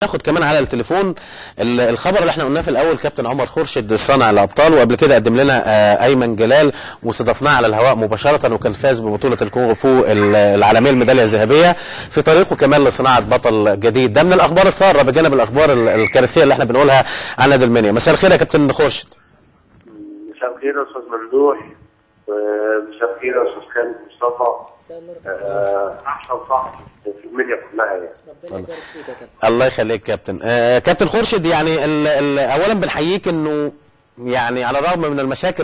ناخد كمان على التليفون الخبر اللي احنا قلناه في الاول، كابتن عمر خورشيد صانع الابطال، وقبل كده قدم لنا ايمن جلال واستضفناه على الهواء مباشرة، وكان فاز ببطولة الكونغ فو العالمية الميداليه الذهبية في طريقه كمان لصناعة بطل جديد. ده من الاخبار الساره بجانب الاخبار الكارثية اللي احنا بنقولها عن نادي المنيا. مساء الخير يا كابتن خورشيد. مساء الخير يا استاذ ممدوح، ومساء الخير يا استاذ خالد مصطفى، احسن صاحب في المنيا كلها يعني. ربنا يبارك فيك يا كابتن. الله يخليك كابتن. كابتن خورشيد، يعني اولا بنحييك انه يعني على الرغم من المشاكل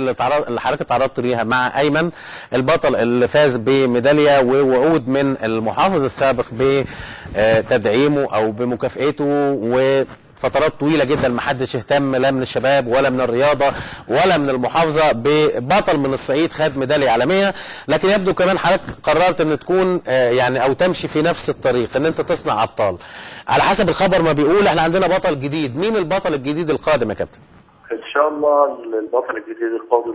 اللي حضرتك تعرضت ليها مع ايمن البطل اللي فاز بميداليه ووعود من المحافظ السابق بتدعيمه او بمكافئته، وفترات طويلة جدا ما حدش اهتم لا من الشباب ولا من الرياضة ولا من المحافظة ببطل من الصعيد خد ميدالية عالمية، لكن يبدو كمان حضرتك قررت ان تكون يعني او تمشي في نفس الطريق ان انت تصنع ابطال. على حسب الخبر ما بيقول احنا عندنا بطل جديد، مين البطل الجديد القادم يا كابتن؟ ان شاء الله البطل الجديد القادم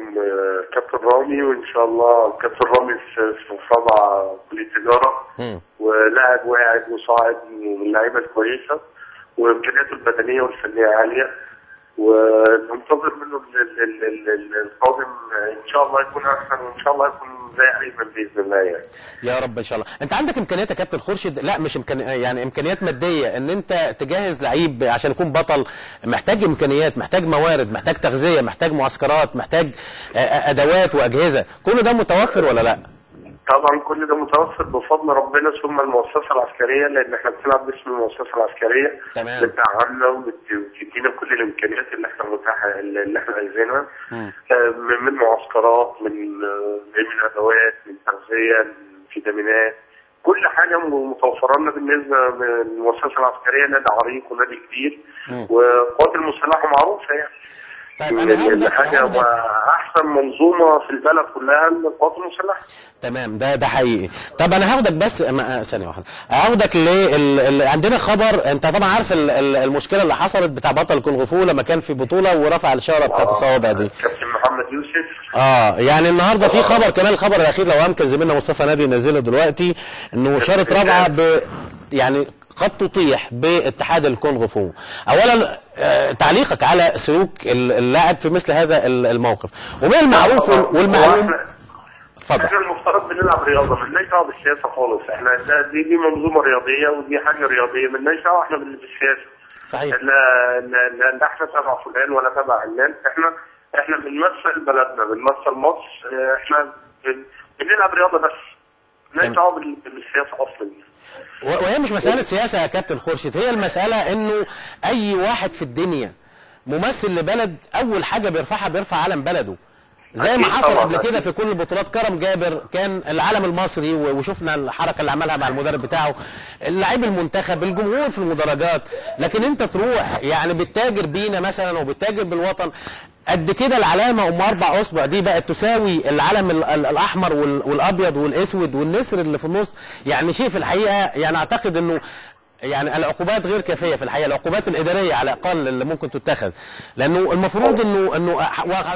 كابتن رامي، وان شاء الله كابتن رامي في رابعه كليه تجارة، ولاعب واعد وصاعد من اللعيبة الكويسة، وامكانياته البدنية والفنية عالية، وننتظر منه القادم ان شاء الله يكون احسن، وان شاء الله يكون زي ايمن باذن الله يعني. يا رب ان شاء الله. انت عندك امكانيات يا كابتن خورشيد؟ لا مش يعني امكانيات مادية ان انت تجهز لعيب عشان يكون بطل، محتاج امكانيات، محتاج موارد، محتاج تغذية، محتاج معسكرات، محتاج ادوات واجهزة، كل ده متوفر ولا لا؟ طبعا كل ده متوفر بفضل ربنا ثم المؤسسة العسكرية، لان احنا بنلعب باسم المؤسسة العسكرية. تمام. بتدعمنا وبتدينا كل الامكانيات اللي احنا متاحة اللي احنا عايزينها، من معسكرات، من ادوات، من تغذية، من فيتامينات، كل حاجة متوفرة لنا بالنسبة للمؤسسه العسكرية. نادي عريق ونادي كبير، وقوات المسلحة معروفة يعني. طيب انا حاجة واحسن منظومة في البلد كلها القوات المسلحة. تمام، ده حقيقي. طب انا هاخدك بس ثانية واحدة، هاخدك عندنا خبر، انت طبعا عارف المشكلة اللي حصلت بتاع بطل كونغ فو لما كان في بطوله ورفع الشارة بتاعت الصوابع دي، كابتن محمد يوسف. يعني النهارده في خبر كمان، الخبر الاخير لو امكن زميلنا مصطفى نبي ينزله دلوقتي، انه شارة رابعه يعني قد تطيح باتحاد الكونغ فو. اولا تعليقك على سلوك اللاعب في مثل هذا الموقف، وما المعروف والمعلوم؟ اتفضل. احنا المفترض بنلعب رياضة، مالناش دعوه بالسياسة خالص، احنا دي منظومة رياضية ودي حاجة رياضية، مالناش دعوه احنا بالسياسة. صحيح. لا احنا تبع فلان ولا تبع علان، احنا بنمثل بلدنا، بنمثل مصر، احنا بنلعب رياضة بس، مالناش دعوه بالسياسة اصلا. وهي مش مسألة سياسة يا كابتن خورشيد، هي المسألة انه اي واحد في الدنيا ممثل لبلد اول حاجة بيرفعها بيرفع علم بلده، زي ما حصل قبل كده في كل البطولات. كرم جابر كان العلم المصري، وشفنا الحركة اللي عملها مع المدرب بتاعه، اللاعب المنتخب، الجمهور في المدرجات. لكن انت تروح يعني بتتاجر بينا مثلا وبتتاجر بالوطن قد كده. العلامة ام اربع اصبع دي بقت تساوي العلم الاحمر والابيض والاسود والنسر اللي في النص، يعني شيء في الحقيقة يعني اعتقد انه يعني العقوبات غير كافيه في الحقيقة، العقوبات الادارية على الاقل اللي ممكن تتخذ، لانه المفروض انه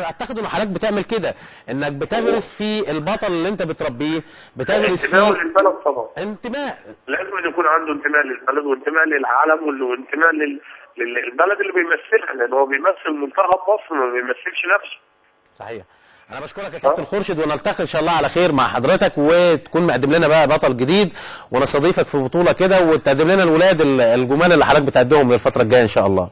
اعتقد انه حضرتك بتعمل كده، انك بتغرس في البطل اللي انت بتربيه، بتغرس فيه انتماء للبلد. طبعا انتماء، لازم يكون عنده انتماء للبلد وانتماء للعالم وانتماء للبلد اللي بيمثلها، لان هو بيمثل منتخب مصر ما بيمثلش نفسه. صحيح. انا بشكرك يا كابتن خورشيد، ونلتقي ان شاء الله على خير مع حضرتك، وتكون مقدم لنا بقى بطل جديد، ونستضيفك في بطوله كده، وتقدم لنا الولاد الجمال اللي حضرتك بتقدمهم للفترة الجاية ان شاء الله.